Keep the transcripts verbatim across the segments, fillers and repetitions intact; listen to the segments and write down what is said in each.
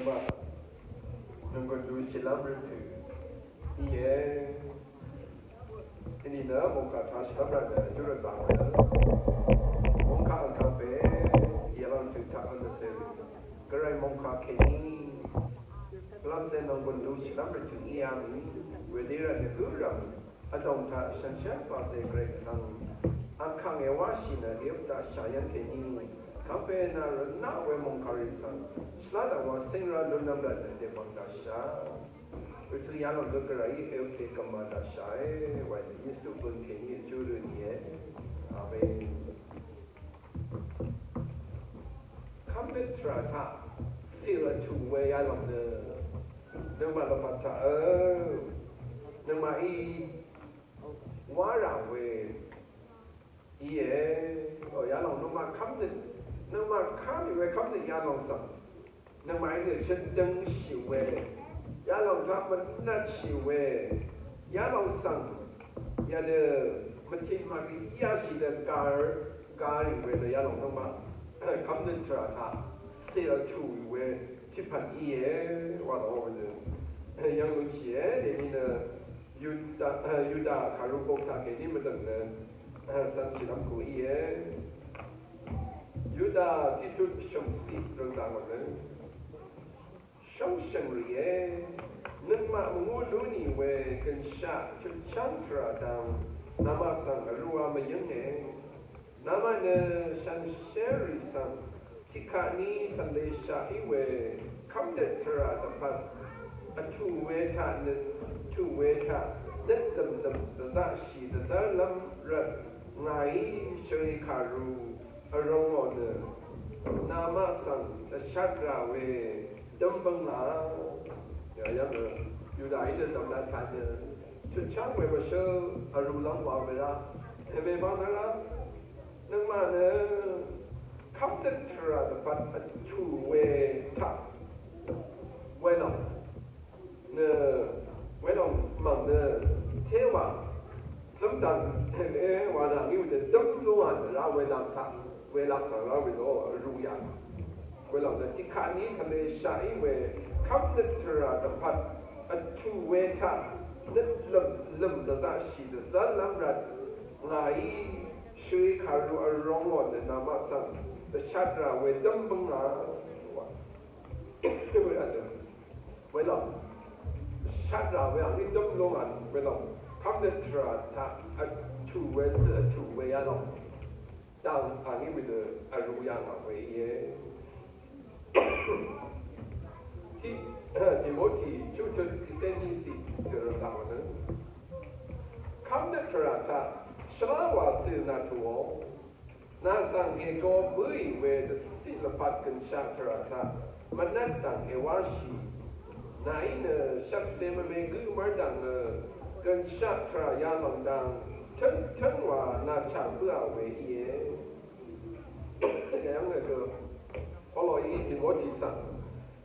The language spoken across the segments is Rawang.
Nunggun du shìlv́m røtø̀ íe. Vní nø mòngkà taq shìlv́m rvt nø júrøt daq nø mòngkà vkàngpè yvlv́m tø̀ taq vnø sè rø gvray mòngkà kèní lv́m sè nunggun du shìlv́m røtø̀ íe mì. Wedø rvt nø gø rvt Vdòng taq shànshér pàcè Gvray svng vkàngé wáshì nø èøp taq shàyv́n kèní kàngpè nà rvtnaq we mòngkàrì svng shvlá daq wa síngrá lúnlv́m rvt nø dèbvng daqshà. Rvtø̀ yalòng gø Gvrayí èøp tè gvmà daqshàe wa Yesu bø̀n kèní èjú rø̀ nìe. Amen. Kv́mnøt tvrà taq cìl vtù we yalòng nø nøngmaq lvpat taq ø nøngmaqí wá rà we íe. Ò yalòng nøngmaq kv́mnøt nøngmaq kv́mnøt we kv́mnøt yalòng svng nøngmaqí nø shøt døngshì we yalòng taq mvnvtshì we yalòng svng yadø mvtìn màgì yashì dø gàr gàrì we nø yalòng nøngmaq kv́mnøt tvrà taq cìl vtù we tiqpvt íe wa dø we nø yv̀ng lúnshìe dèní nø Yuda, Yuda kàru bok taq kèní mvdø̀ng nø cv̀nshì lv́m ku íe. Yuda tiqtut shø̀mciq rø̀ngdà ngò nø shóngshø̀ng rìe. Nøngmaq mvngú lú nì we gø̀nshaq chutchv́ng tvrà dang namaq svng vrūā mvyǿnge. Namaq nø shànshér rì svng tiqkaq ní tvleshaq í we kv́mnøt tvrà dvpvt vtù we taq nøt vtù we taq nøt dv̀mdv̀m dvzaqshì dvzv́rlv́m rvt ngàí shø̀n kàru vrūngò nø namaq svng dvshat rà we døm bøngà. Yayv́ng nø Yudaí nø dv̀mlat taq nø chutchv́ng we mvshǿl vrūlv́m wa we rá. Tèmè bang nø rá nøngmaq nø kv́mnøt tvrà dvpvt vtù we taq welòng nø welòng mv̀ng nø téwà zǿmdv̀ng tèmè wa nà ngí we nø døm lúngà nø rá welòng taq welòng svng rá we ló vrū yà. Welòng nø tiqkaq ní tvleshaq í we kv́mnøt tvrà dvpvt vtù we taq nøt lø̀m lø̀m dvzaqshì dvzv́lv́m rvt ngàí shø̀n kàru vrūngò nø namaq svng dvshat rà we døm bøngà. Welòng shat rà we angí døm lúngà welòng kv́mnøt tvrà taq vtù we cø vtù we yalòng dang angí we nø vrū yà ngà we íe. Tiq Timoti chuqtut tiqcé ní ciq dø rvgaq nø kv́mnøt tvrà taq shvlá wà cø nà tùò. Nà svng ègo bǿì we dvciq lvpat gø̀nshaq tvrà taq mvnvt dv̀ng èwáshì. Nàí nø shvkse mvme gǿ mv́rdv̀ng nø gø̀nshaq tvrà yalòng dang tǿng tǿng wa nà chà bǿà we íe. Yayv́ng nø gø Poloí Timoti svng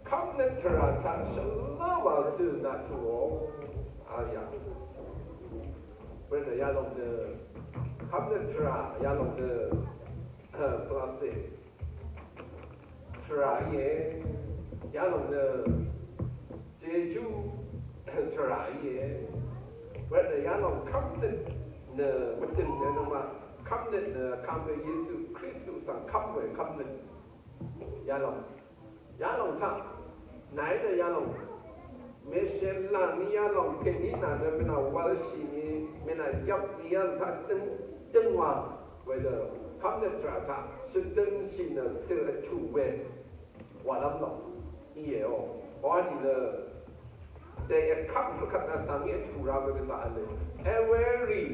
kv́mnøt tvrà taq shvlá wà cø nà tùò. Aya. Wervt nø yalòng nø kv́mnøt tvrà yalòng nø pvlacè tvrà íe. Yalòng nø jejú tvrà íe. Wervt nø yalòng kv́mnøt nø mvdø̀ng nø nøngmaq kv́mnøt nø vkàngpè Yesu Kristu svng kv́m we kv́mnøt yalòng. Yalòng taq nàí nø yalòng mèshèlàng ni yalòng kèní nà nø mènà wv̄lshì ni mènà yvp ni yalòng taq døng døng wa wedø kv́mnøt tvrà taq shvdøngshì nø cø vtù we wàlv́m lòng íe o. Wa nìnø dèvkvp mvkvt vsvng í vtù ra we gvzà vlø. Ewerì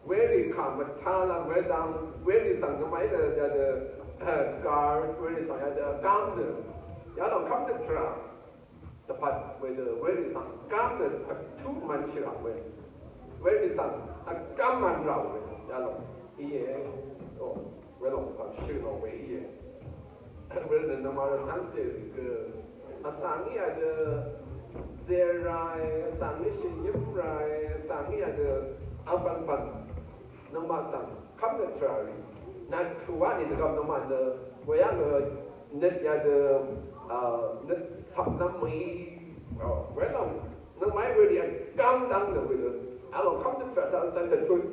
Werì kà mvtá lv́m wedv́ng werì svng gvmá í dø dø dø gar werì svng yadø gáng dø yalòng kv́mnøt tvrà dvpvt wedø werì svng gáng dø vtú mvnshì rà we werì svng vgv́m mvn rà we yalòng íe. O welòng svng shø̀ nò we íe. Wervt nø nvmar vsvng cèrì gø vsvng í vdø zerae, vsvng í shìnyǿm rae, vsvng í vdø vbvnbvn nvmar svng kv́mnøt tvrà rì nvt tùwá nì dvgvp nvmar nø weyv́ng nø Nøt yadø, a, nøt svpnvm mø̀í, a, welòng nøngmaqí werì vgám dv́ng nø wedø, a lòng kv́m nøt tvrà taq vsvng dvtut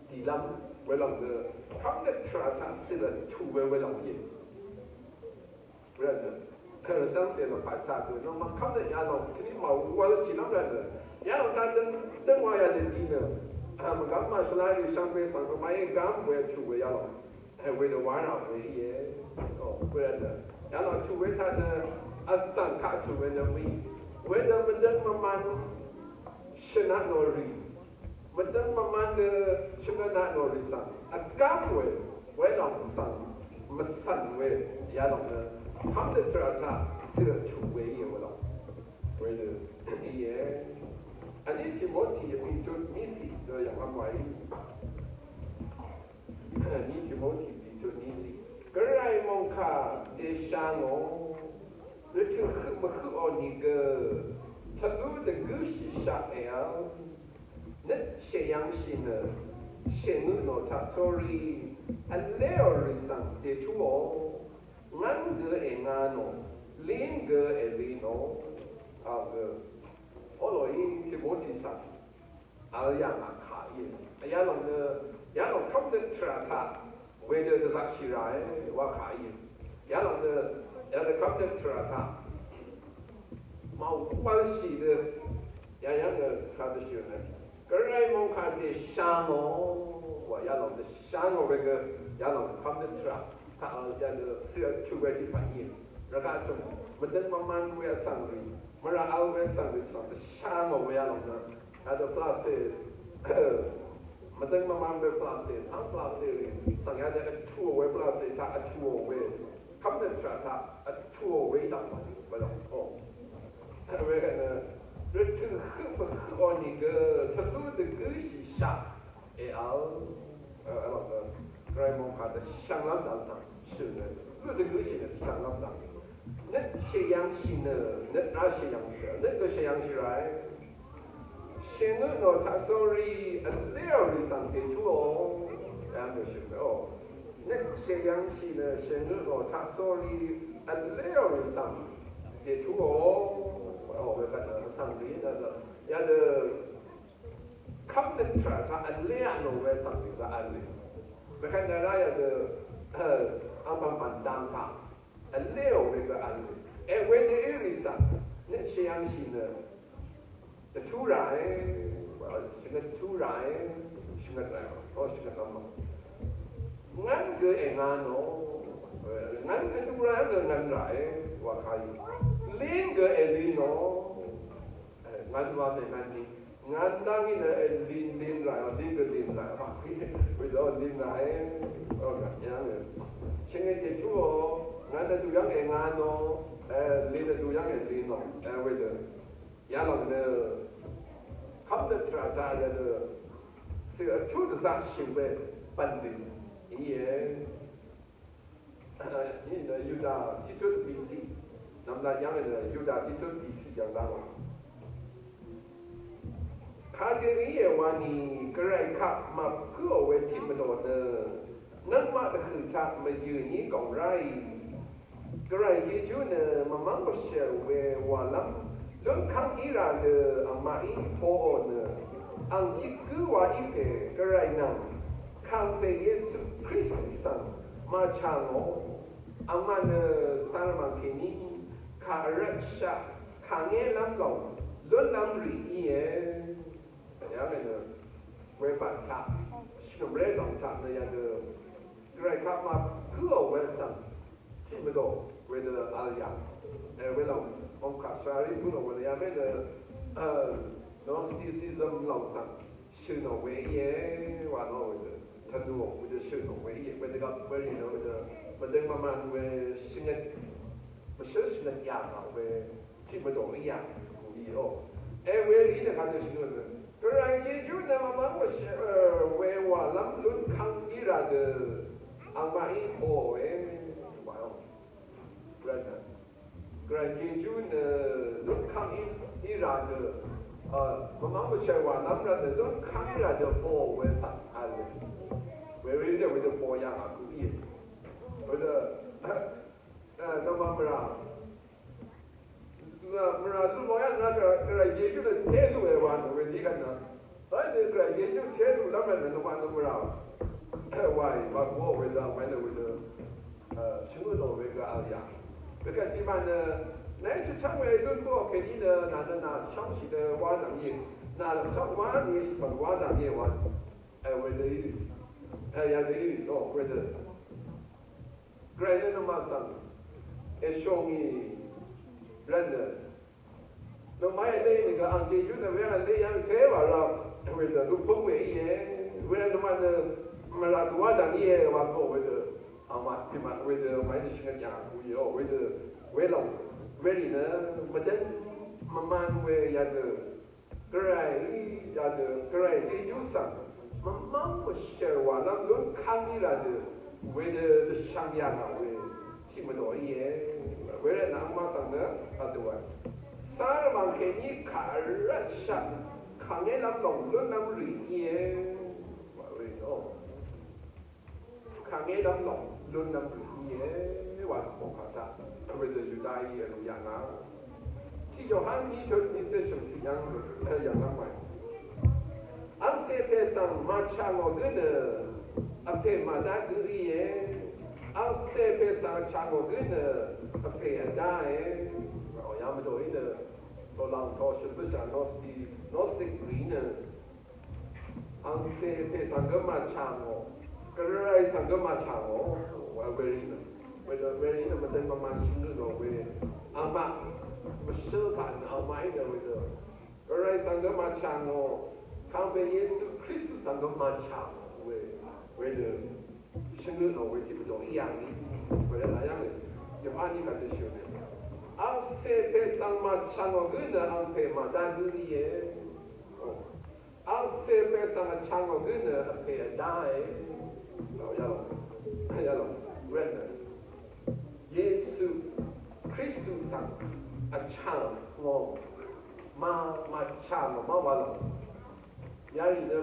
dìlv́m, welòng nø kv́m nøt tvrà taq cìlvt tù we welòng íe. Wervtnø, kèrvsvng cè lvpat taq dø, nøngmaq kv́m nøt yalòng kèní màwal shìlv́m rvtnø, yalòng taq døng, døng wa yadø dì nø, a, mvgvm màshvla rì shvngbe svng nøngmaqí vgám we tù we yalòng. Wedø wàrà we íe. O, wedø. Yalòng tù we taq nø vsvng kaq tù we nø mø̀í. Wedø mvdøng mvman shvnaq nò rì. Mvdøng mvman nø shvngøt naq nò rì svng vgám we. Welòng svng mvcv̀n we. Yalòng nø kv́m dvtrà taq cìlvt tù we íe welòng. Wedø íe. Vní Timoti vbìtut níciq dø yv̀ngvm wàí. Vní Timoti vbìtut níciq. Gvray mòngkà dèsha ngò. Rvtø̀ høq mvhøqò nìgø. Tvlú dvgǿshìshaq èvl. Nøt shèyv̄ngshì nø. Shèngøt nò taq sórí. Vléò rì svng dètúò. Ngv́n gø ènga nò. Lín gø èli nò. Vgø. Polo í Timoti svng vl yà ngà kà íe. Yalòng nø, yalòng kv́m nø tvrà taq wedø dvzaqshì ràe wa kà íe. Yalòng nø, yalòng kv́m nø tvrà taq màwalshì dø, yayv́ng nø kà dvshì nø. Gvray mòngkà dèsha ngò wa yalòng dvsha ngò we gø, yalòng kv́m nø tvrà taq vl yadø cìlvt tù we tiq pv̀n íe. Rvgaq tø̀m mvdøng mvman we vsvng rì, mvrà vl we vsvng rì svng dvsha ngò we yalòng nø. Yadø pvlacè, mvdøng mvman we pvlacè, svng pvlacè rì, svng yadø vtùò we pvlacè taq vtùò we, kv́m nø tvrà taq vtùò we í dv̀ng pv̀n í, welòng. O. Wervtnø, rvtø̀ høq mvhøqò nìgø, tvlú dvgǿshìshaq èvl. Gvray mòngkà dvshvnglv́m dv̀ng taq shø̀n nø, tvlú dvgǿshì nø dvshvnglv́m dv̀ng. Nøt shèyv̄ngshì nø, nøt rá shèyv̄ngshì, nøt gø shèyv̄ngshì ràe. Shèngøt nò taq sórí, vléò rì svng dètúò. Yà nø shø̀n o. Nøt shèyv̄ngshì nø, shèngøt nò taq sórí, vléò rì svng dètúò. O, we kvt nø vsvng rì nø, yadø kv́m nø tvrà taq vléà nò we svng rì gø vl rì. We kvt nø rá yadø, e, ang bv̀nbv̀n dang taq vléò we gø vl rì. E, wedø í rì svng nøt shèyv̄ngshì nø dvtú ràe, shvngøt dvtú ràe, shvngøt ràe, o, shvngøt vm. Ngv́n gø ènga nò, ngv́n gø dvtú ràe, ngv́n ràe, wa kà í. Lín gø èli nò, ngv́n wa mè ngv́n ni. Ngv́n dv́ng í nø èlin, lin ràe, o, lín gø lin ràe, wa kà í. Wedø lin ràe, o, ngv́n yv́ng e. Shvngøt dètúò, ngv́n dvdu yv́ng ènga nò, e, lin dvdu yv́ng èli nò, e, wedø. Yalòng nø kv́m nø tvrà taq yadø cìlvt tut dvzaqshì we bv̀nlì íe. Í nø Yuda tiqtut bìciq. Nv̀mlat yv́ng nø Yuda tiqtut bìciq yv̀ng dv́ng. Kadø íe wani Gvray kaq màpǿò we tiq mvdò nø nøngmaq dvhø̀ taq mvyø̀ ní gòng ráì. Gvray Yejú nø mvmv́ng mvshèr we wàlv́m lúnkv́ng í rà dø angmaqí poò nø ang tiq gǿ wa í pè Gvray nvng kàngpè Yesu Kristu svng màchà ngò. Angmaq nø svng mv̀ng kèní kà vrvtshaq kàngélv́m lòng lúnlv́m rì íe. Yv́ng nø wepvt taq shvngø̀mré lòng taq nø yadø Gvray kaq màgǿò we svng tiq mvdò wedø vl yà. E, welòng mòngkà shvra rí bǿnò we nø yamé nø, e, Gnosticism lòng svng shø̀nò we íe wa nò wedø. Tvnùò wedø shø̀nò we íe. Wedø gvp werì nø wedø mvdøng mvman we shvngøt, mvshǿl shvngøt yà ngà we tiq mvdò í yà. Kù í o. E, werì nø kadø shø̀nò nø Gvray Yejú nø mvmv́ng mvshèr we wàlv́m lúnkv́ng í rà dø angmaqí poòe. Wa o. Gvray nø, Gvray Yejú nø lúnkv́ng í, í rà dø, a, mvmv́ng mvshèr wàlv́m rà dø lúnkv́ng í rà dø poò we svng vl we. Werì nø wedø po yà ngà kù íe. Wedø Nvmà mvrà. Mvrà lú lò yà nà Gvray Yesu nø té lú we wa nø we dí gvt nø. Ā nø Gvray Yesu té lú lv́m nø nvmà nø mvrà. Wa í wa gø we dvng we nø we nø. Shvngø nò we gø vl yà. We gø tiq mvn nø. Nà í chvchvng we lún gø kèní nø nà nø nà shvngshì nø wa dvng í. Nà lvchvng wa ní shvngshì wa dvng í wa. Ā we dø í. Ā yà dø í. Nò we dø. Gvray nø nvmà svng èshòngì rvt nø. Nvmà èlé nø gø ang Yesu nø we ang lé yv̀ng té wa rvt we dø lupøng we íe. We nvmà nø mvrà dvwà dv̀ng íe wa kò we dø. Angmaq tiqmaq we dø màí nø shvngøt yà kú íe we dø we lòng. Werì nø mvdv́n mvman we yadø Gvray yadø Gvray Yesu svng mvmv́ng mvshèr wàlv́m lún kán í rà dø wedø dvshvng yà ngà we tiq mvdò íe. Wervt nø angmaq svng nø vdø wa sá rvmàng kèní kà rvtshaq kàngélv́m lòng lúnlv́m rì íe. Wa we o. Kàngé dv́m lòng lún nvm gø íe wa mòngkà taq. Wedø Yuda í vlù yà ngà. Tiq Yohan ní tut ní cé shø̀m tiq yv́ng yv̀ng lv́m wae. Vsè pè svng màchà ngò gǿ nø vpè màdá gǿ íe. Vsè pè svng vchà ngò gǿ nø vpè vdáe. Ò yà mvdò í nø tòlàng tò shø̀m bǿshà Gnostic, Gnostic rì nø Angcè pè svng gø màchà ngò. Gvray svng gø màchà ngò. Wa werì nø. Wedø werì nø mvdøng mvman shø̀n nø we. Angmaq mvshøl taq nø angmaq í nø wedø. Gvray svng gø màchà ngò. Kàngpè Yesu Kristu svng gø màchà ngò we. Wedø. Shø̀n nø we tiq mvdò í yà ngì. Wedø la yà ngì. Yohan í kà dø shø̀n nø. Angcè pè svng màchà ngò gø nø angpè màdá gø íe. Ò. Angcè pè svng vchvng ò gǿ nø vpè vdáe. Yalòng, yalòng, rvt nø Yesu Kristu svng vchvng ngò ma, màchà ngò ma wa lòng. Yarì nø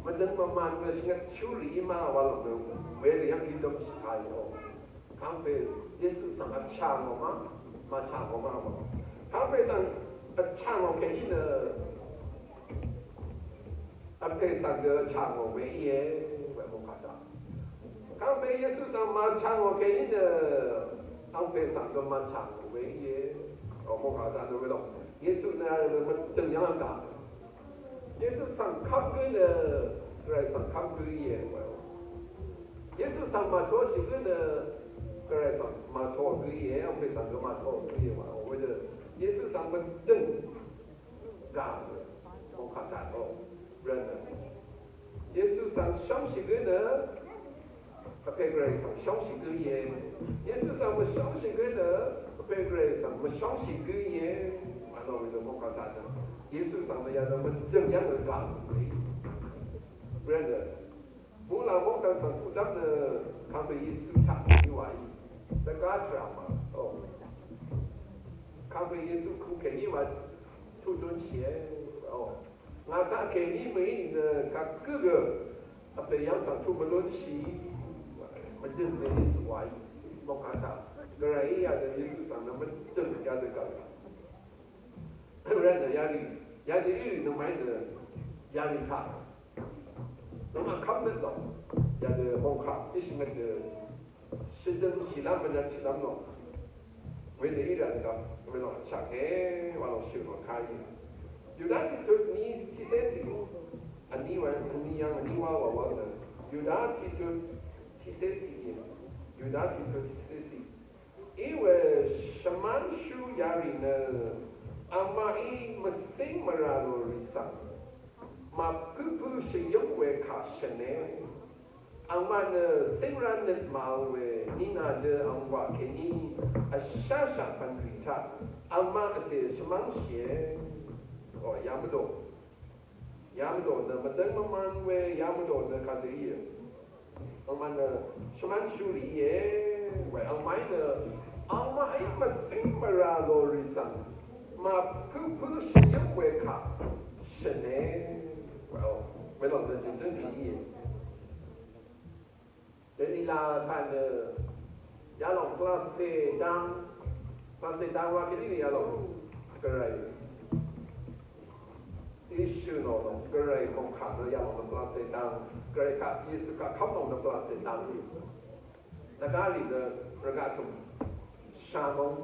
mvdøng mvman nø shvngøt shúrì í ma wa lòng nø werì yv́ng gidøm shvkàì ò. Kàngpè Yesu svng vchà ngò ma, màchà ngò ma wa. Kàngpè svng vchà ngò kèní nø Vpè svng gø vchà ngò we íe, we mòngkà taq. Kàngpè Yesu svng màchà ngò kèní nø, Kàngpè svng gø màchà ngò we íe, o mòngkà taq nø we lòng. Yesu nø mvdø̀ng yv́ng taq. Yesu svng kv́m gǿ nø, Gvray svng kv́m gǿ íe, we. Yesu svng màtoshì gǿ nø, Gvray svng màto gǿ íe, Kàngpè svng gø màto gǿ íe, we. Wedø Yesu svng mvdø̀ng Gà mòngkà taq o rvt nø Yesu svng shóngshì gǿ nø Vpè Gvray svng shóngshì gǿ íe. Yesu svng mvshóngshì gǿ nø Vpè Gvray svng mvshóngshì gǿ íe. Vnò we nø mòngkà taq nø Yesu svng nø yadø mvdø̀ng yv́ng nø gà mòngkà í rvt nø Mungla mòngkà svng tuqdv́m nø Kàngpè Yesu taq ní wàí. Dvgá tvrà mà. O. Kàngpè Yesu ku kèní wa tuq dúnshìe. O. Ngà taq kèní mø̀í nø kagǿ gø Vpè yv́ng svng tuq mvlúnshì. Mvdø̀ng nø Yesu wàí. Mòngkà taq. Gvray í yadø Yesu svng nø mvdø̀ng yadø gvray. Rvt nø yarì, yarì í rì nø màí nø yarì taq. Nøngmaq kv́m nø dòng. Yadø mòngkà í shvngøt dø shvdøm shìlv́m mvnøt shìlv́m lòng. Wedø í rvt gvp, wedø chvke, wa lòng shø̀n wa kà í. Yuda tiqtut ní tiqcé cì. Vní wa, vní yv́ng, vní wa wa wa nø. Yuda tiqtut tiqcé cì í. Yuda tiqtut tiqcé cì. Iwe shvmánshú yarì nø angmaqí mvcíng mvrà lò rì svng màpøpø shvyǿng we kà shv̀ne. Angmaq nø cíngrá nøt màvl we nìnà dø angwà kèní vsháshaq pv̀n rì taq angmaq vdè shvmánshìe. O, yamvdò. Yamvdò nø mvdøng mvman we yamvdò nø kadø íe. Angmaq nø shvmánshú rì íe. We angmaqí nø angmaqí mvcíng mvrà lò rì svng màpøpø shvyǿng we kà shv̀ne. We o, we lòng nø jø̀ngjǿng rì íe. Delila kaq nø Yalòng pvlacè dang, pvlacè dang wa kèní nø yalòng Gvray Yesu nò lòng, Gvray mòngkà nø yalòng nø pvlacè dang, Gvray kaq Yesu kaq kv́m lòng nø pvlacè dang. Dvgá rì nø rvgaq tø̀m shagóng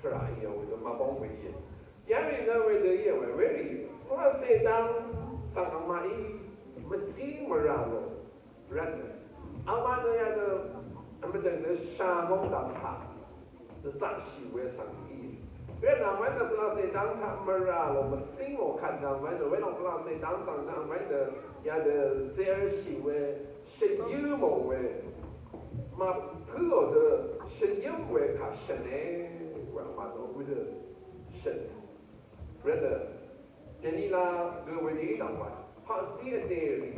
tvrà íe, wedø màbóng we íe. Yarì nø wedø íe we, werì pvlacè dang svng angmaqí mvcí mvrà lò rvtnø, angmaq nø yadø mvdøng nø shagóng dang taq dvzaqshì we svng í. Wervtnø angmaq nø pvlacè dang taq mvrà lò mvcí ngò kvt nø angmaq nø, wervtnø pvlacè dang svng nø angmaq nø yadø zershì we, shø̀n yǿ mò we, màpǿò dø shø̀n yǿm we kà shø̀ne, we angmaq nø wedø shø̀n. Wervtnø Dèní la gø wedø í lv̀ngwà paqzí vdè rì,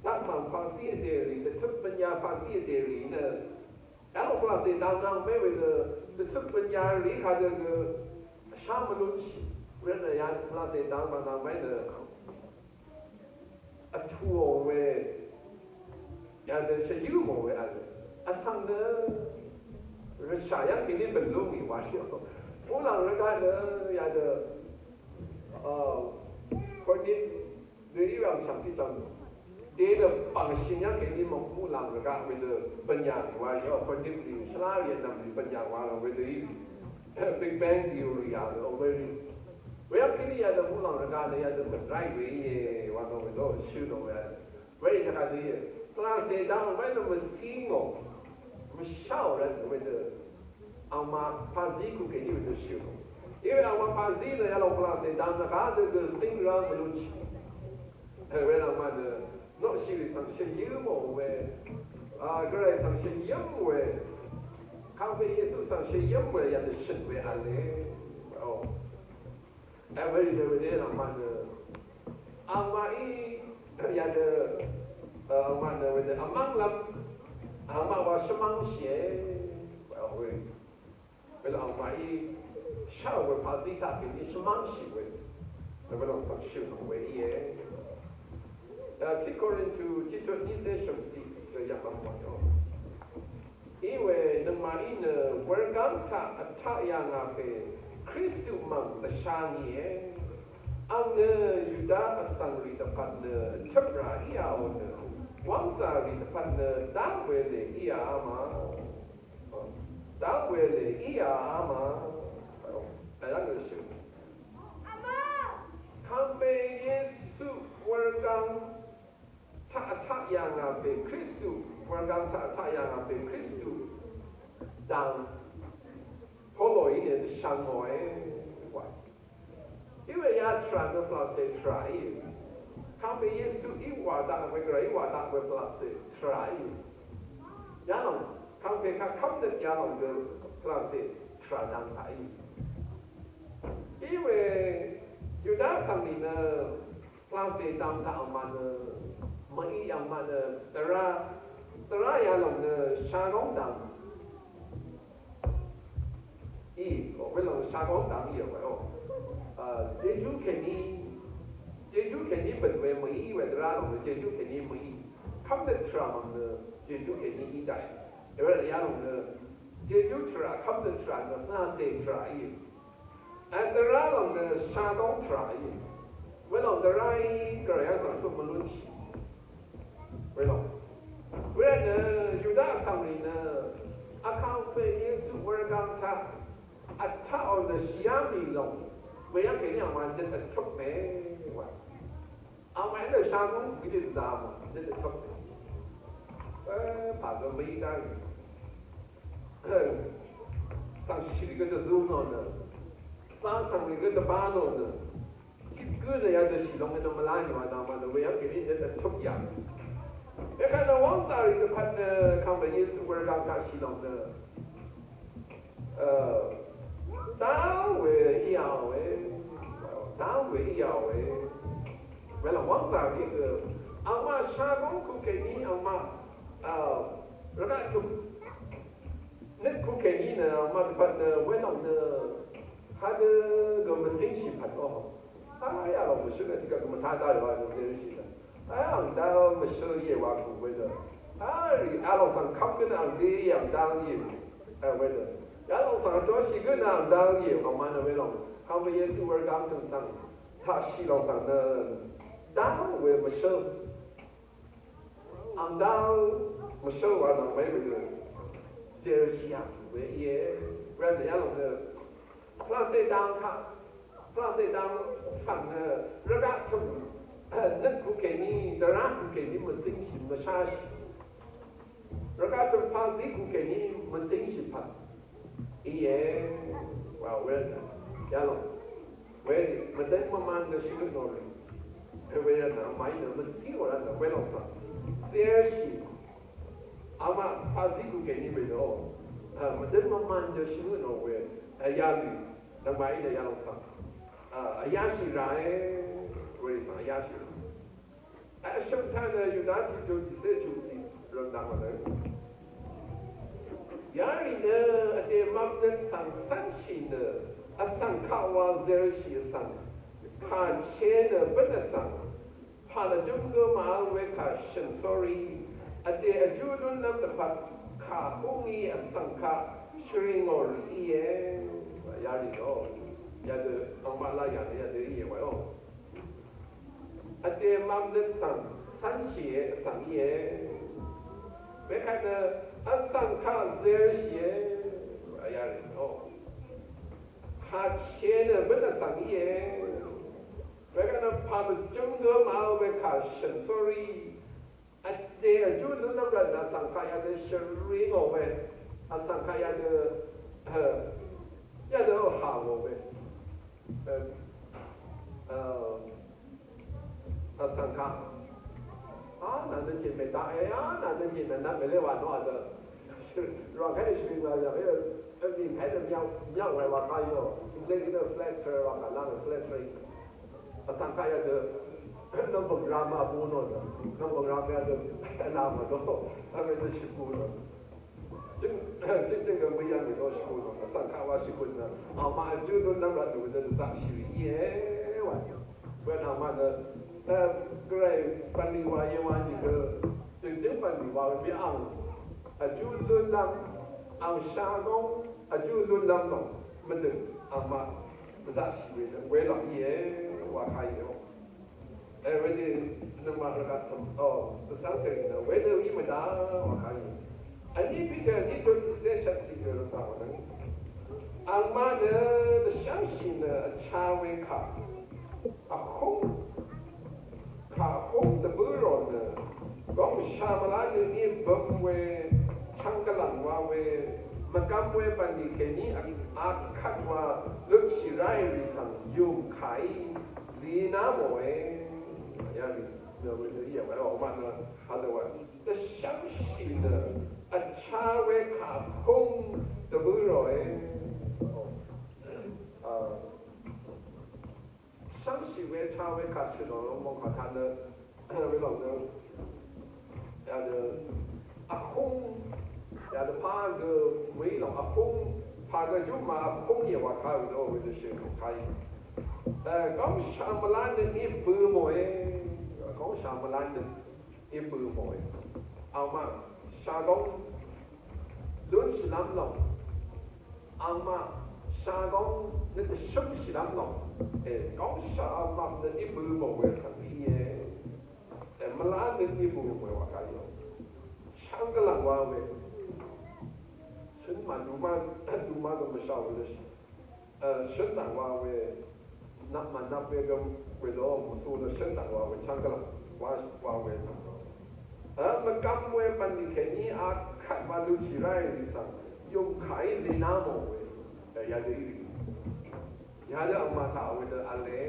daqmàng paqzí vdè rì, dvtøp bø̀nyà paqzí vdè rì nø, yalòng pvlacè dang nvng mé wedø, dvtøp bø̀nyà rì kadø gø shá mvlúnshì. Wervtnø ya pvlacè dang nvng mé nø vtùò we, yadø shvyǿ mò we vdø vsvng nø rvshà yv́ng kèní bø̀n lú ngì wa shì. Muqlàng rvgaq nø yadø, a, Kornit nø í rv̀m shv̀m tiqcv̀ng dènø bv̀ngshì yv́ng kèní mò muqlàng rvgaq we nø bø̀n yà ngì wa shì. Kornit rì shvlá rì vnv̀m rì bø̀n yà wa lò we nø í Big Bang Theory yà lò we rì. Weyv́ng kèní yadø muqlàng rvgaq nø yadø bø̀n ráì we íe wa lò we lò shø̀ lò we. Werì taq kadø íe. Pvlacè dang we nø mvcí ngò, mvsháò rvt nø wedø angmaq pazí kukèní wedø shø̀ ngò. Iwe angmaq pazí nø yalòng pvlacè dang nø kadø gø zíng rá mvlúnshì. Wervt angmaq nø noqshì rì svng shø̀n yǿ mò we, a, Gvray svng shø̀n yǿm we, Kàngpè Yesu svng shø̀n yǿm we yadø shø̀n we v̄le. O. Èwelì nø wedø angmaq nø, angmaqí yadø, angmaq nø wedø vmv́nglv́m, angmaq wa shvmv́ngshìe. Welòng angmaqí shá we paqzí taq kèní shvmv́ngshì we. Welòng pv̀ngshì we íe. Tiq Korintu tiqtut nícé shø̀mciq dø yv̀ngvm wàyò. Iwe nøngmaqí nø wurgáng taq vtaq yà ngà pè Kristu mv̀ng dvsha ngìe. Ang nø Yuda vsvng rì dvpvt nø vtøp rà íā ò nø, wv́ngzà rì dvpvt nø dá welè íā ma. Dá welè íā ma. Kàngpè Yesu wurgáng taq vtaq yà ngà pè Kristu, wurgáng taq vtaq yà ngà pè Kristu dang Polo í nø dvshvngòe wa. Iwe ya tvrà nø pvlàcè tvrà í. Kàngpè Yesu í wà daq we, Gvray í wà daq we pvlàcè tvrà í. Yalòng kàngpè kaq kv́mnøt yalòng gø pvlàcè tvrà dang taq í. Iwe Yuda vsvng nì nø pvlàcè dang taq angmaq nø mø̀í, angmaq nø dvrá, dvrá yalòng nø shagóng dang í, welòng shagóng dang í we o. Jejú kèní, jejú kèní bø̀n we mø̀í we dvrá lòng nø jejú kèní mø̀í. Kv́mnøt tvrà mv̀ng nø jejú kèní í daqì. Wervt yalòng nø jejú tvrà, kv́mnøt tvrà nø pvlàcè tvrà í. Dvrá lòng nø shagóng tvrà í. Welòng dvrá í Gvray yv́ng svng tut mvlúnshì. Welòng. Wervt nø Yuda vsvng rì nø Vkàngpè Yesu wurgáng taq vtaqò nø shìá mì lòng. Weyv́ng kèní angmaq nøt vtøp mè wa. Angmaq nø shagóng gø dvzà mò nøt vtøp mè. Pà gø mø̀í dá rì. Svng shì rì gø dvzú nò nø, svng svng rì gø dvbá nò nø, gø nø yadø shì lòng nø mvlá nì wa nà ma nø weyv́ng kèní nø dvtøp yà. Wekvt nø wv́ngzà rì dvpvt nø Kàngpè Yesu wurgáng taq shì lòng nø, dá we íā we, dá we íā we. Welòng wv́ngzà rì gø angmaq shagóng kukèní angmaq rvgaq tø̀m nøt kukèní nø angmaq dvpvt nø welòng nø kadø gø mvcíngshì pvt o. Aya lòng mvshǿl nø tiqkvt gø mvtá dá rì wa nø zershì nø. Aya ang dá mvshǿl íe wa kù we nø. Arì, a lòng svng kv́m gø nø ang dé yv̀ng dang yè. Ē, wedø. Ya lòng svng vtó shì gø nø ang dang yè, ang mvnø we lòng. Kv́m we Yesu wurgam tø̀m svng. Taqshì lòng svng nø. Dang we mvshøl. Ang dang mvshøl wa nvng we wedø. Zershì ang we íe. Wedø ya lòng nø. Pvlacè dang kaq, pvlacè dang svng nø rvgaq tø̀m, nøt kukèní, dvrá kukèní mvcingshì mvsháshì. Rvgaq tø̀m pazí kukèní mvcingshì pvt. Íe, wa we, yalòng. We, mvdøn mvman nø shvngøt nò rì. We nø, màí nø, mvcí wà rvt nø, we lòng svng. Zershì. Ama pazí kukèní we nø. Mvdøn mvman nø shvngøt nò we. Yalì. Nvmà í nø yalòng svng. Vyáshì ràe, we svng vyáshì rà. Vshø̀m taq nø Yuda tiqdø tiqcé chuqcì rv̀ng daq mvnø. Yarì nø vdè mvmnøt svng cv́nshì nø vsvng kaq wa zershì vsvng. Kàche nø bǿn vsvng. Pà lvjøm gø màvl we kà shø̀n sórí. Vdè vjú lúnlv́m dvpvt kà húngí vsvng kaq shvri ngò rì íe. Yarì dø. Yadø angmaq la yadø yadø íe wayo. Vdè mvmnøt svng cv́nshìe vsvng íe. Wekvt nø vsvng kaq zershìe. Yarì dø. Kàche nø bǿn vsvng íe. Wekvt nø pà lvjøm gø màvl we kà shø̀n sórí. Vdè vjú lúnlv́m rvt nø vsvng kaq yadø shvri ngò we. Vsvng kaq yadø, yadø hà ngò we. Vsvng kaq. A, nà nø jèmè daqe, a, nà nø jèmè nvng mèlé wa nò vdø. Rv̀ngkv́n shvri ngò yà, vmìngkv́n nø myaq, myaq we wa kà yò. Jèmè nø flat earth wa kà lv́ng flat earth. Vsvng kaq yadø nvng bø̀ng ram a bu nò nø. Nvng bø̀ng ram yadø nà mvdò. Vmè nø shvbu nò. Jøng, jøng, jøng gø mø yv̀ng mvdò shvbu nò. Vsvng kaq wa shvbu nò. Angmaq vjú lúnlv́m rvt nø dø dvzaqshì rì íe wa. Bø angmaq nø, e, gvray bv̀nlì wa íe wa nìgø. Jøng jøng bv̀nlì wa we mì ang. Vjú lúnlv́m. Ang shagóng. Vjú lúnlv́m nò. Mvdø̀ng. Angmaq. Dvzaqshì we nø. Welv̀ng íe. Wa kà íe. E, wedø nøngmaq rvgaq tø̀m, o, dvcv́ng cèrì nø, wedø í mvdá wàkàí. Vní Piter vní tut tiqcé shvt tiqdø rvgaq wàdv́ng. Angmaq nø dvshv́ngshì nø vcha we kà. Vhúng. Kà húng dvbǿ rò nø. Góng shà mvlá nø í bøm we. Chvng gvlv̀ng wa we. Mvgvm we bv̀nlì kèní a, akvt wa. Lutshì ráì rì svng yùm kàí. Lina mòe. Yà rì nø we nø yà we o ma nø ha dø we. Dvshv́ngshì nø vcha we kà húng dvbǿ ròe. A, shv́ngshì we cha we kà shì lò mò kà taq nø we lòng nø. Yà dø vhúng. Yà dø pà gø we lòng vhúng. Pà gø júmà vhúng yè wa kà we dø we dø shì kà yè. E, góng shà mvlá nø í bø mòe. Góng shà mvlá nø í bø mòe. Angmaq shagóng lún shìlv́m lòng. Angmaq shagóng nø dvshǿm shìlv́m lòng. E, góng shà angmaq nø í bø mòe kà íe. E, mvlá nø í bø mòe wa kà íe. Shvngvlv̀ng wa we. Shø̀n màduma, duma gø mvshà we lvshì. Shø̀n dv̀ng wa we, nvp mvnvp we gø we lo, mvsu nø shø̀n dv̀ng wa we, chvng gvlv̀ng wa, wa we. Mvgvm we bv̀nlì kèní akvt wa luchì ráì rì svng, yùng kàí lìná mò we. Yadø í rì. Yadø angmaq taq we dø vle.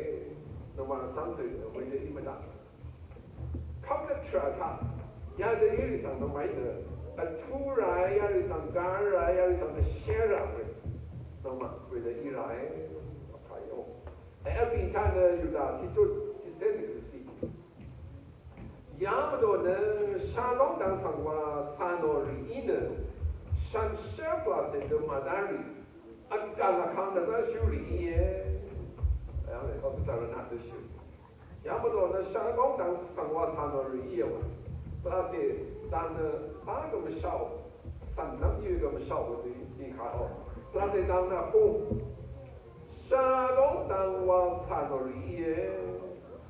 Nøngmaq svng dø we dø í mvdaq. Kv́mnøt tvrà taq yadø í rì svng nvmaqí nø vtú ràe, yarì svng gar ràe, yarì svng dvshé rà we. Nvmaq we nø í ràe. Vpàí ò. Vbì taq nø Yuda tiqtut tiqcé nø gø̀sì. Yamvdò nø shagóng dang svng wa cà nò rì í nø shànshér pvlàcè dø màdá rì. Vgv̀ng vkang dvzv́r shú rì íe. Vkang dvzv́r shú rì. Yamvdò nø shagóng dang svng wa cà nò rì íe wa. Pvlacè dang nø bá gø mvshaò, cv̀n nv́m yø gø mvshaò gø dø í kà ò. Pvlacè dang nø kú shagóng dang wa cà nò rì íe.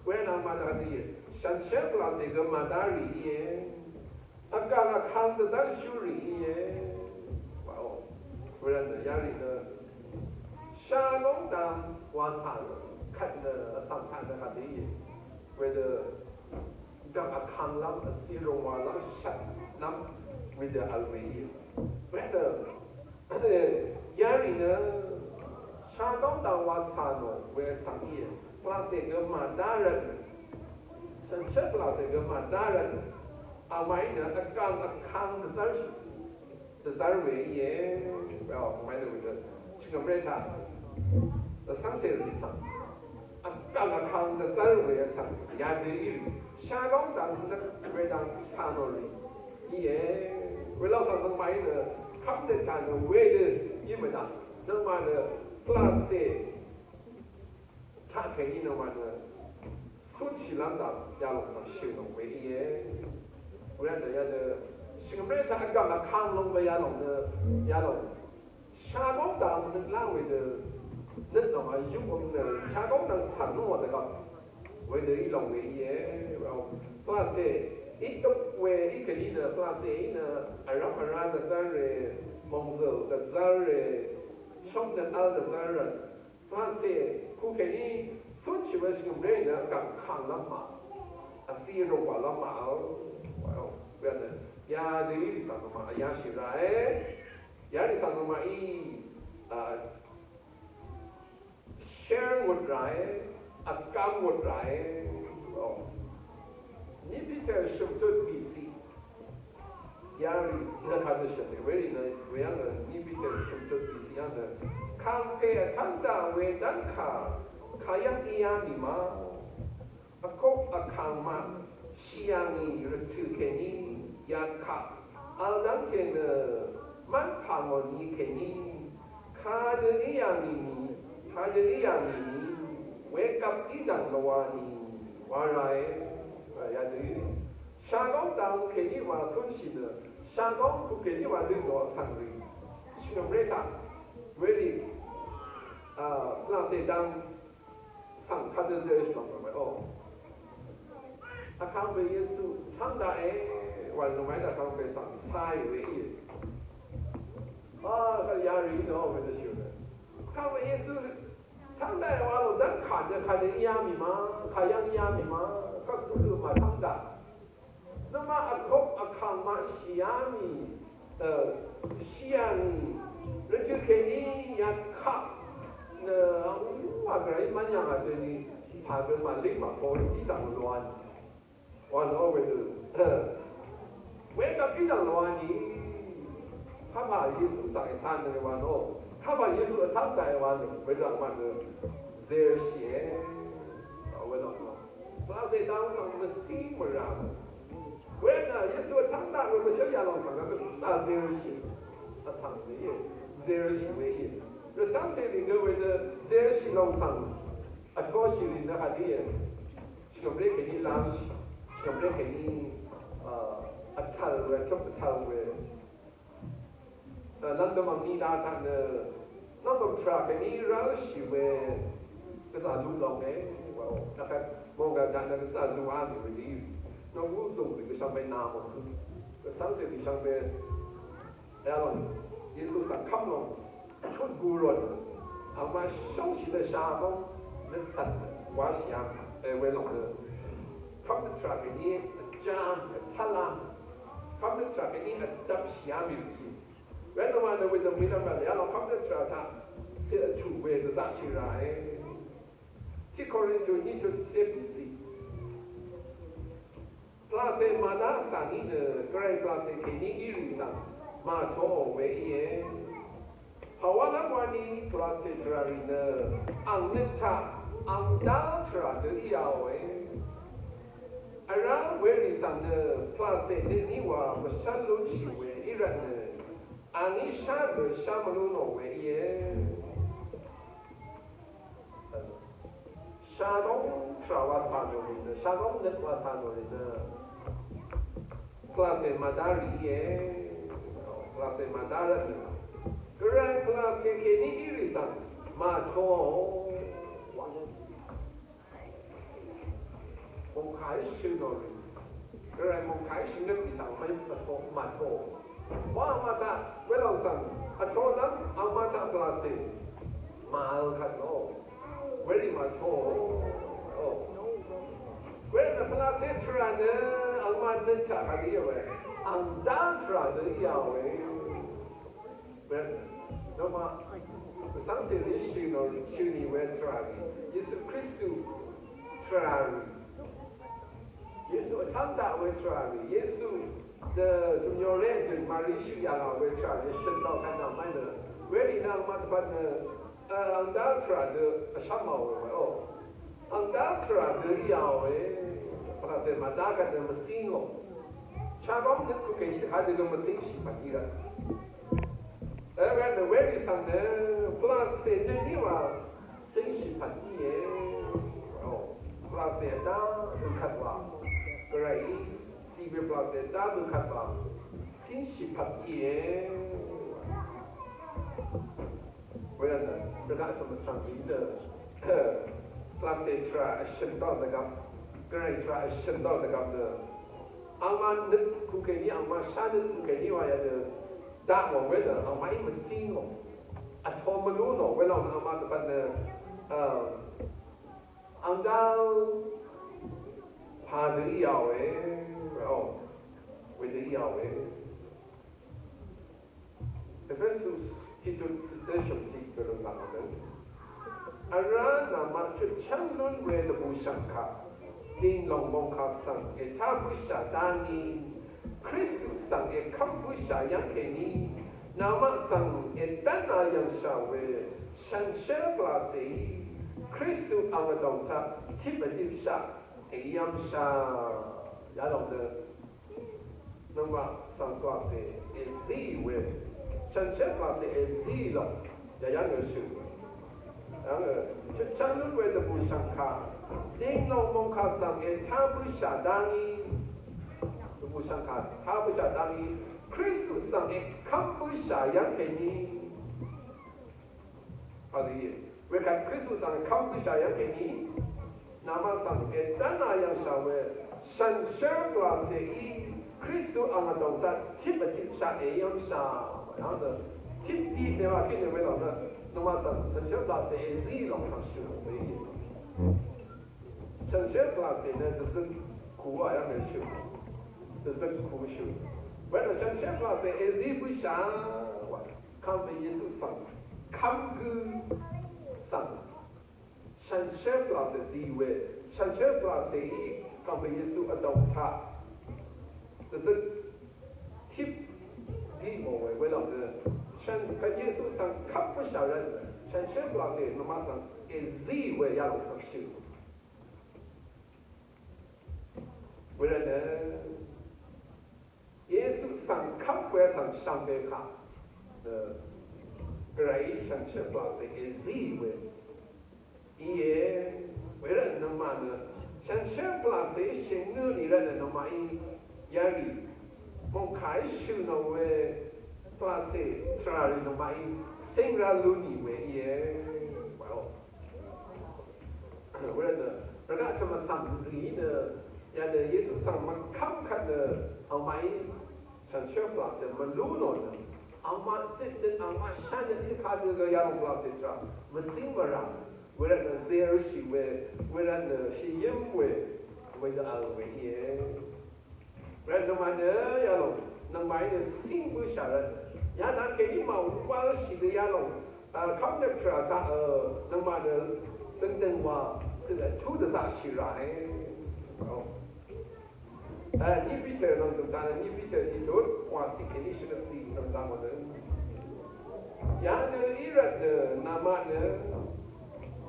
Wenvng màdá rì íe. Shànshér pvlacè gø màdá rì íe. Vgv̀ng vkang dvzv́r shú rì íe. Wa ò. Wervtnø yarì nø shagóng dang wa cà nò kvt nø vsvng taq nø kvt íe. Wedø gv̀ng vkang lv́m vsì rungwà lv́m shvt lv́m wedø vl we íe. Wedø yarì nø shagóng dang wa cà nò we vsvng íe. Pvlacè gø màdá rvt. Shànshér pvlacè gø màdá rvt. Vmàí nø vgv̀ng vkang dvzv́r dvzv́r we íe. Well, mvmai nø wedø shvngø̀mré taq vsvng cèrì svng vgv̀ng vkang dvzv́r we vsvng yadø í rì. Shagóng dang nø wedang cà nò rì íe. Welòng svng nøngmaqí nø kv́mnøt taq nø wedø í mvdaq. Nøngmaq nø pvlacè taq kèní nøngmaq nø cúnshì lv́m daq yalòng daq shø̀ lòng we íe. Wervtnø yadø shvngø̀mré taq vgv̀ng vkang lòng we yalòng nø yalòng shagóng dang nøt lá wedø nøt lòng a yúk nø shagóng dang cv̀n lú wà dvgvp wedø í lòng we íe. Pvlacè í dvp we í kèní nø pvlacè í nø vrv́m vrá dvzv́r rì, mòngzø̀l dvzv́r rì, shóng dvzv́r dvzv́r rì. Pvlacè kukèní cúnshì we shvngø̀mré nø vgv̀ng vkang lv́m mà. Vsì rungwà lv́m mà. Wa ò. Wervtnø yadø í rì svng nøngmaq vyáshì ràe. Yarì svng nøngmaqí a share ngùt ràe, vkang ngùt ràe. Ò. Ní Piter shø̀m tut bìciq. Yarì nø kadø shø̀m we rì nø we yv́ng nø ní Piter shø̀m tut bìciq yv́ng nø kàngpè vtv́ng daq we dv́ngkà kayv́ng íá mì ma. Vkok vkàngmaq shì yà ngì rvtø̀ kèní yakaq vl dv́ngte nø mv́n pà ngò ni kèní kadø í yà ngì ni, kadø í yà ngì ni wegvp í dv̀ng lvwa ni wa ràe. Yadø í shagóng dang kèní wa cúnshì nø shagóng ku kèní wa dø nò vsvng rì shvngø̀mré taq werì pvlàcè dang svng kadø zershì lòng we o. Vkàngpè Yesu tv́ng daqe wa lùngái daq vkàngpè svng càì we íe. A, kà yarì í nò we dvshì we. Vkàngpè Yesu tv́ng daqe wa lò dv́ngkà dø kadø íá mì ma, kà yv́ng íá mì ma, kà kú lù mà tv́ng daq. Nøngmaq vkok vkàngmaq shìá mì, shìá mì rvtø̀ kèní yakaq nø angwà gvray mv́n yà ngà døni pà gø màlíng màpó í dv̀ng lwan. Wa nø wedø wegvp í dv̀ng lwan í. Kapà Yesu svng ècán nø wa nø. Kapà Yesu vtv́ng daqe wa nø wedø angmaq nø zershìe. Wedø angmaq. Pvlàcè dang svng mvcí mvrà. Wervtnø Yesu vtv́ng daq we mvshǿl yalòng svng gvzà zershì. Vtv́ng we íe. Zershì we íe. Rvcv́ngcè lìngø we nø zershì lòng svng vtōshì lì nø kàdíe. Shvngø̀mré kèní lv́ngshì. Shvngø̀mré kèní vtvl we, vtøp vtvl we. Lv́ngdøm vngní dá taq nø nv́ngdøm tvrà kèní rv́lshì we gvzà luq lòng e. Wa o, dvkvt mònggv̀n taq nø gvzà luq á nì we dí. Nv́ngú zùng rì gvshvng we nà mò. Gvsvng zè gvshvng we yalòng Yesu svng kv́m lòng chut gu ròn. Angmaq shóngshì dvsha móng nøt cv̀n wáshì yà. E, we lòng nø kv́m dvtvrà kèní vjá vtv́l á. Kv́m dvtvrà kèní vdvpshì yà mì rì. Wenø wa nø wedø mvnvm rvt yalòng kv́m dvtvrà taq cè vtù we dvzaqshì ràe. Tiq Korintu ní tut cé bìciq. Pvlàcè màdá svng í nø gvray pvlàcè kèní í rì svng màtoò we íe. Pàwálv́m wani pvlàcè tvrà rì nø ang nøt taq ang dá tvrà dø í yàòe. Vrá werì svng nø pvlàcè nø ní wa mvshv́l lúnshì we í rvt nø angí shá gø shá mvlú nò we íe. Shagóng tvrà wa cà nò rì nø, shagóng nøt wa cà nò rì nø, Pvlàcè màdá rì íe. Pvlàcè màdá rvtnø Gvray pvlàcè kèní írì svng màtoò. Mòngkàí shø̀n nò rì. Gvray mòngkàí shø̀n nø rì svng màtoò. Wa angmaq taq welòng svng vtō nvng angmaq taq pvlàcè màvl kvt lò. Werì màtoò. Werì nø pvlàcè tvrà nø angmaq nø taq kàdí we. Angdá tvrà nø íā we. Werì nø nøngmaq vsvng cèrì shø̀n nò shø̀n nì we tvrà rì. Yesu Kristu tvrà rì. Yesu vtv́ng daq we tvrà rì. Yesu dø dvmyoré døn Mari shø yà ngà we tvrà rì. Shø̀n daq kà nà mv́n nø. Werì nø angmaq dvbvt nø Angdá tvrà dø vshv́m màò we o. Angdá tvrà dø íā we. Pvlàcè màdá kvt nø mvcíng ò. Shagóng nø kukèní dvhá dø gø mvcíngshì pvt í rvt. Vrá nø werì svng nø pvlàcè nø níwa cíngshì pvt íe. O, pvlàcè vdá dø kvt wa. Gvray í cì we pvlàcè vdá dø kvt wa. Cíngshì pvt íe. Wervtnø rvgaq tø̀m vsvng í nø pvlàcè tvrà vshø̀n dvgvp, Gvray tvrà vshø̀n dvgvp nø angmaq nøt kukèní, angmaq shá nøt kukèní wa yadø daq ngò we nø angmaqí mvcíng ngò. Vtō mvlú nò welòng nø angmaq dvbvt nø angdá pà dø íā we. Wedø íā we. Efesus tiqdø tiqdø shø̀msì gvløng laq mvdøng. Vrá namaq chutchv́ng lún we dvbùshv̀ngkà dìnglòng mòngkà svng ètá bǿshà dá ngí Kristu svng èkv́m bǿshà yv́ng kèní namaq svng èdv́nā yv̀ngshà we shànshér pvlàcèí Kristu ang vdòng taq tip vdipshaq èyv̀ngshà. Yalòng nø Nøngmaq svng pvlàcè èzí we. Shànshér pvlàcè èzí lòng. Yayv́ng nø shø̀n. Yv́ng nø chutchv́ng lún we dvbùshv̀ngkà dìnglòng mòngkà svng ètá bǿshà dá ngí. Dvbùshv̀ngkà tá bǿshà dá ngí. Kristu svng èkv́m bǿshà yv́ng kèní. Haleluya. Wekvt Kristu svng kv́m bǿshà yv́ng kèní namaq svng èdv́nā yv̀ngshà we shànshér pvlàcèí Kristu ang vdòng taq tip vdipshaq èyv̀ngshà. Yv́ng nø tip dip mèwà kèní we lòng nø nøngmaq svng shànshér pvlàcè èzí lòng svng shø̀n we í. Shànshér pvlàcè nø dvzøk kù wa yv́ng nø shø̀n. Dvzøk kù shø̀n. Wervtnø shànshér pvlàcè èzí bǿshà wa. Kàngpè Yesu svng kv́m gø svng shànshér pvlàcè zí we, shànshér pvlàcèí Kàngpè Yesu vdòng taq dvzøk tip dí mò we welòng nø shàn Yesu svng kv́m bǿshà rvt nø shànshér pvlàcè nøngmaq svng èzí we yalòng svng shø̀n. Wervtnø Yesu svng kv́m we svng shvngbe kaq nø Gvrayí shànshér pvlàcè èzí we íe. Wervtnø nøngmaq nø shànshér pvlàcè shèngø nì rvtnø nøngmaqí yarì mòngkàí shø̀n nò we pvlàcè tvrà rì nøngmaqí céng rá lú nì we íe. Wervtnø rvgaq tø̀m vsvng rì nø yadø Yesu svng mvkv́m kvt nø angmaqí shànshér pvlàcè mvlú nò nø angmaq zitnøt angmaq shánøt í kadø gø yalòng pvlàcè tvrà mvcíng mvrà. Wervtnø zershì we, wervtnø shìyǿm we, wedø vl we íe. Rvt nøngmaq nø yalòng nøngmaqí nø cíng bǿshà rvt. Yadaq kèní màwálshì dø yalòng kv́mnøt tvrà taq nøngmaq nø døngdøng wa cø tú dvzaqshì ràe. Ní Piter nvng døngdaq nø ní Piter tiqdut wàcì kèní shvngøtcì nvng dvng wà nø. Yadø í rvt nø namaq nø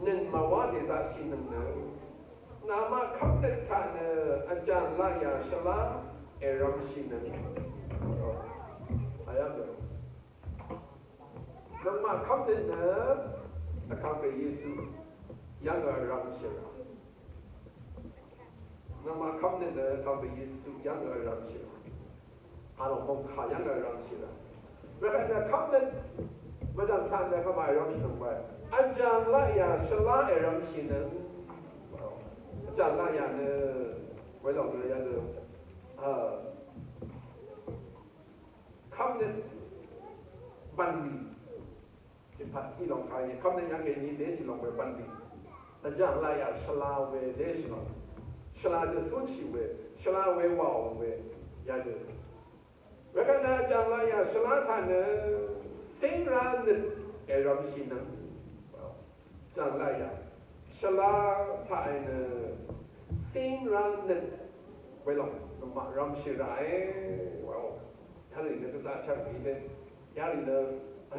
nøn màwá dèzaqshì nøng nø Namaq kv́mnøt taq nø vjàng laqyà shvlá èrvmshì nøng. Ayv́ng nø. Namaq kv́mnøt nø Vkàngpè Yesu yv́ng vrvmshì rà. Namaq kv́mnøt nø Vkàngpè Yesu yv́ng vrvmshì rà. Alòng mòngkà yv́ng vrv̀mshì rà. Wekvt nø kv́mnøt mvdv̀m taq nø kvmà vrv̀mshì nøng we. Vjàng laqyà shvlá vrv̀mshì nøng. Vjàng laqyà nø welòng nø yadø. Kv́mnøt bv̀nlì. Jipvt í lòng kà í kv́mnøt yv́ng kèní dèshì lòng we bv̀nlì. Vjàng laqyà shvlá we dèshì lòng. Shvlá dø cúnshì we. Shvlá we wàò we. Yadø. Wekvt nø vjàng laqyà shvlá taq nø cíngrá nøt èrvmshì nøng. Vjàng laqyà shvlá taq nø cíngrá nøt welòng nøngmaq rvmshì ràe. Wow. Yarì nø gvzà chvk í dø. Yarì nø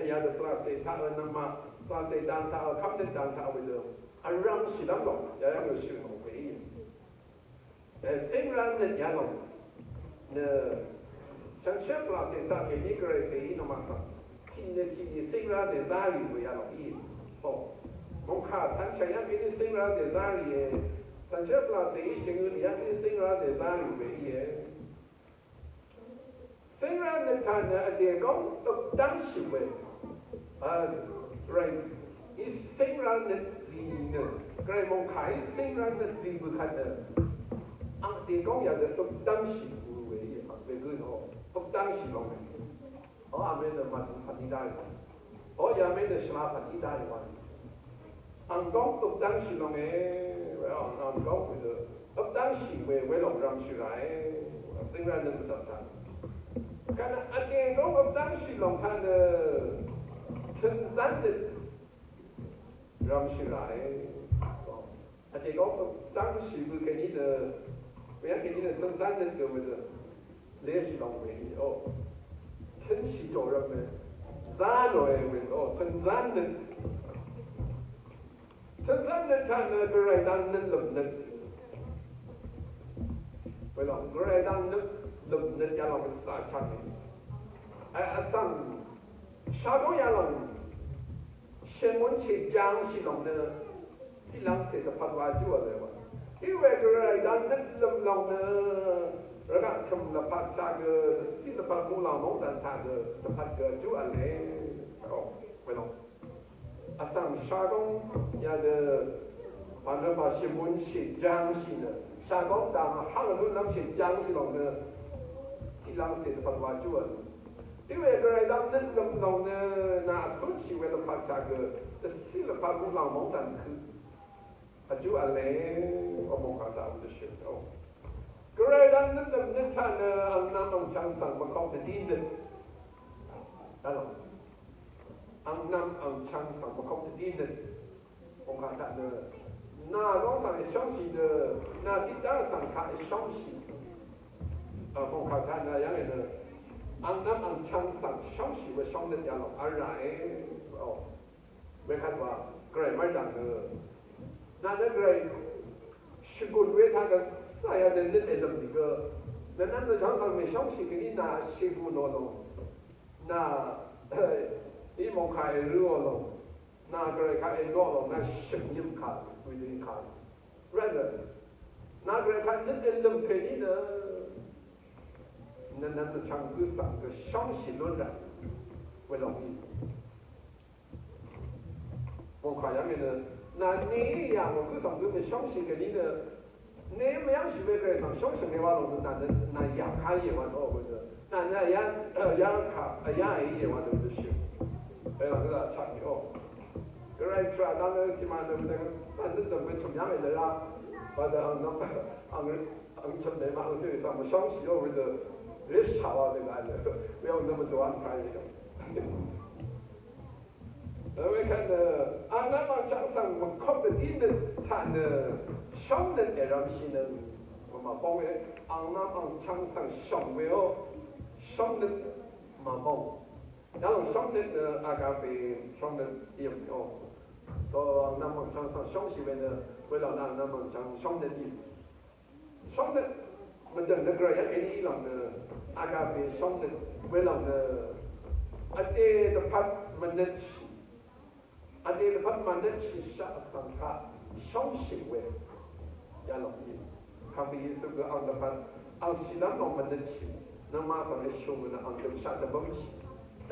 yadø pvlacè taq nøngmaq pvlacè dang taq kv́mnøt dang taq wedø. Vrvmshì lv́m lòng. Yayv́ng nø shø̀n lòng we í. Cíngrá nøt yalòng nø chv̀ngshǿ pvlacè taq kèní gvray pè í nòmaq svng tiq nø tiq nø cíngrá nø zá rì we yalòng í. O, mòngkà chv̀ngshǿ yv́ng kèní cíngrá nø zá rì e. Chv̀ngshǿ pvlacè í shvngø nø yv́ng kèní cíngrá nø zá rì we í e. Cíngrá nøt taq nø vdè góng øp dv́ngshì we. Gvray í cíngrá nøt zì nø, gvray mòngkà í cíngrá nøt zì bø̀kvt nø, ang vdè góng yadø øp dv́ngshì we í, ang vdè gø nø øp dv́ngshì lòng we. Ò, amen nø màdv̀ng pv̀n í dá rì. Ò, yà amen nø shvlá pv̀n í dá rì wa. Ang góng øp dv́ngshì lòng e, ang góng we nø øp dv́ngshì we, welòng rvmshì ràe, cíngrá nøt mvdv̀m taq. Kà nø vdè góng øp dv́ngshì lòng taq nø, tø̀nzán nøt rvmshì ràe. Vdè góng øp dv́ngshì we kèní nø, we yv́ng kèní nø tø̀nzán nøt gø we nø. Leshì lòng we í, o. Tønshì tò rvp we. Zá nò e we, o. Tønzán nøt. Tønzán nøt taq nø gvray dang nøt lø̀m nøt. Welòng gvray dang nøt lø̀m nøt yalòng sa chang. Vsvng shagóng yalòng shèmún shèjangshì lòng nø tiqlv́ngcè dvpvt wa júà lè wa. Iwe gvray dang nøt lø̀m lòng nø rvgaq tø̀m lvpat taq gø, dvciq lvpat muqlàng móng dv̀n taq gø dvpvt gø júà lè. O, welòng. Vsvng shagóng yadø pànø pà shèmún shèjangshì nø. Shagóng dang vháng vlúnlv́m shèjangshì lòng nø tiqlv́ngcè dvpvt wa júà lè. Iwe gvray dang nøt lø̀m lòng nø nà vcúnshì we lvpat taq gø, dvciq lvpat muqlàng móng dv̀n kø. Vjú v̄le, o mòngkà taq vdø shø̀n o. Gvray dang nøt lø̀m nøt taq nø ang nvm ang chvng svng mvkok dvdí nøt. Dvlòng. Ang nvm ang chvng svng mvkok dvdí nøt. Mòngkà taq nø. Nà góng svng èshóngshì nø. Nà tiqdv́ng svng kaq èshóngshì. Mòngkà taq nø yv́ng è nø. Ang nvm ang chvng svng shóngshì we shóng nøt yalòng v̄l ràe. O. Wekvt wa gvray mv́rdv̀ng nø. Nà nø gvray shvgùn we taq gvzà yà nø nøt èlø̀m nìgø. Nø nvm nø chvng svng mèshóngshì kèní nà shègùn ò lòng. Nà í mòngkà èrø̄ ò lòng. Nà gvray kaq èlø̄ ò lòng nà shø̀m yø̀m kà, wìlì kà. Rvt nø. Nà gvray kaq nøt èlø̀m kèní nø. Nø nvm nø chvng gø svng gø shóngshì lún rvt. Welòng í. Mòngkà yv́ng nø, nà ni yà mò gǿ tòng gǿ mèshóngshì kèní nø, ni mvyv́ngshì we gvray svng shóngshì we wa lòng nø, nà nø, nà yà ká yè wa tò we nø, nà nø yà, yà kà, yà yè wa nø nø shì. Bèlòng nø chaq yò. Gvray tvrà dang nø, tiqmà nø, nà nø dø̀m we chø̀m yv́ng we nø la, wa nø ang nø, ang, ang chø̀m nø ma ang tø svng mèshóngshì yò we nø, rì shà wa nø la nø, we ang nø mvdò ang ká yè yò. Wekvt nø, ang nvm ang chvng svng mvkok dvdí nøt taq nø, shóng nøt èrvmshì nø, mvmà bóng we, ang nvm ang chvng svng shóng we o, shóng nøt mvmà bóng. Yalòng shóng nøt nø, agape shóng nøt yv̀m o. Tò ang nvm ang chvng svng shóngshì we nø, welòng ang nvm ang chvng shóng nøt yv̀m. Shóngnøt mvdø̀ng nø gvray yv́ng kèní í lòng nø agape shóngnøt we lòng nø vdè dvpvt mvnøtshì. Vdè dvpvt mvnøtshì shaq vsvng kaq shóngshì we. Yalòng í. Kàngpè Yesu gø ang dvpvt ang shìlv́m lòng mvnøtshì. Nøngmaq svng èshø̀ng nø ang dø̀mshaq dvbv́mshì.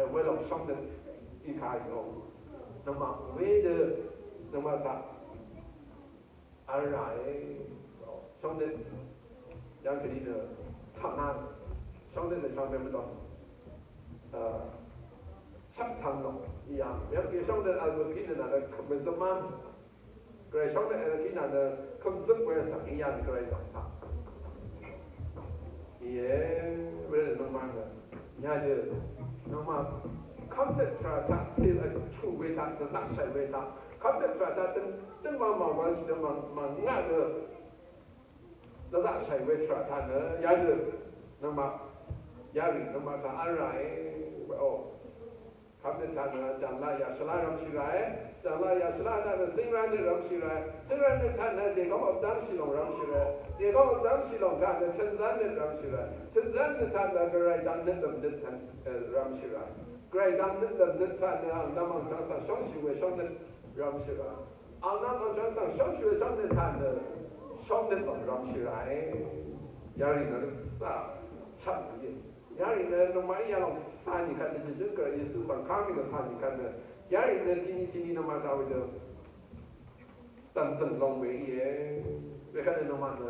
Èwelòng shvngdøt í kà yòng. Nøngmaq wedø nøngmaq taq vl ràe. Shvngdøt yv̀ng kèní nø taq nà shvngdøt nø shvngbe mvdv̀m. Shvktvng lòng yv̀ng yv̀ng kèní shvngdøt vl mvpí nø nà nø mvzvmán. Gvray shóng nø, eh, kí nà nø kømzøp we svng í yàn Gvray nvng taq. Íe, we nø nøngmaq nø. Yadø, nøngmaq, kv́mnøt tvrà taq sìl vchuq we taq, dvzaqshàì we taq. Kv́mnøt tvrà taq døn, døn màmà wv̄l shì døn màmà ngaq dø. Dvzaqshàì we tvrà taq nø, yadø, nøngmaq, yarì nøngmaq taq vl ràe, we o. Kv́mnøt taq nø jànglaq yàshvlá rv̄mshì ràe, jànglaq yàshvlá taq nø zíngrá nøt rv̄mshì ràe, zíngrá nøt taq nø dègóng vdv́mshì lòng rv̄mshì ràe, dègóng vdv́mshì lòng taq nø tønzán nøt rv̄mshì ràe, tønzán nøt taq nø gvray dvm nøt lv̀m nøt taq, eh, rv̄mshì ràe, gvray dvm nøt lv̀m nøt taq nø angdvm angchvng svng shóngshì we shóng nøt rv̄mshì ràe, angdvm angchvng svng shóngshì we shóng nøt taq nø shóng nøt lòng rv̄mshì ràe. Yarì nø rvzà chvt nø Yarì nø nøngmaqí yalòng cà nì kvt nø jø̀jø̀ng Gvray Yesu svng kà mì nø cà nì kvt nø. Yarì nø tiqni tiqni nøngmaq daq we dø dv̀nzø̀ng long we íe. Wekvt nø nøngmaq nø.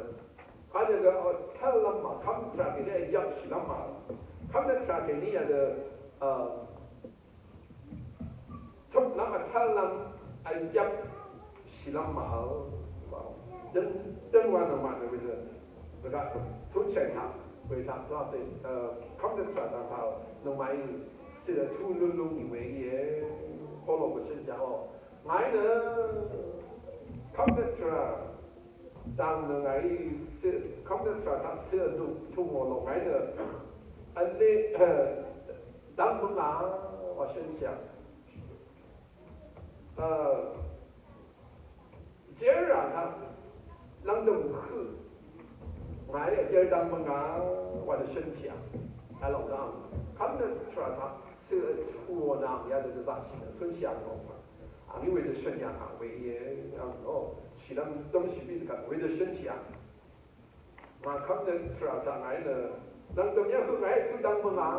Kà nø gø, o, tv́llv́m mà kv́m tvrà kèní yvpshìlv́m mà. Kv́m nø tvrà kèní yadø, a, Tøplv́m vtv́llv́m vyvpshìlv́m màvl. Døng, døng wa nøngmaq nø we nø. Rvgaq tuqchèng taq we taq lase, e, kv́mnøt tvrà dvng taq nøngmaqí cìlvtu lun lung nì we íe. Polo gø shøn jaqò. Ngàí nø kv́mnøt tvrà dang nø ngàí cìl, kv́mnøt tvrà taq cìl duk tungò lò ngàí nø. Vle, e, dang mvngà wa shøn shìà. E, jérà taq lv̀ngdø̀m høq ngàí vjér dang mvngà wa dvshøn shìà. Vlòng dang kv́mnøt tvrà taq cìl tungò nà yadø dvzaqshì nø shøn shìà ngò. Angí wedø shøn yà kà we íe, ang, o, shìlv́m dømshì bì dvgvt wedø shøn shìà. Ngà kv́mnøt tvrà taq ngàí nø, lv̀ngdø̀m yv́ng høq ngàí tø dvng mvngà.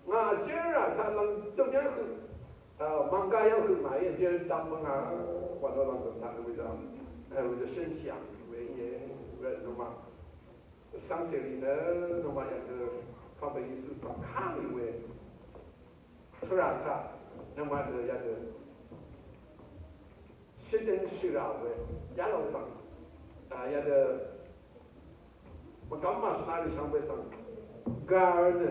Ngà vjér rà taq lv̀ngdø̀m yv́ng høq, a, mv̀ngga yv́ng høq ngàí vjér dvng mvngà. Wà nø lv̀ngdø̀m taq nø wedø, a, wedø shøn shìà we íe, we nøngmaq. Vsvng cèrì nø, nøngmaq yv̀ng nø, kv́mbe Yesu svng kà mì we. Tvrà taq nøngmaq nø yadø shvdøng shvrà we yalòng svng, a, yadø mvgvm màshvla rì shvngbe svng gvr nø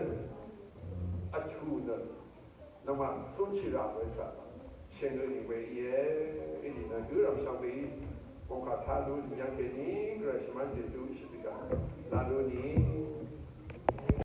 vtù nø nøngmaq cúnshì rà we tvrà svng shvngø nì we íe. Inìnø gǿrv̀m shvngbe í mòngkà taq lú nì yv́ng kèní Gvray shvmv́n Jejú shvbì gv̀n.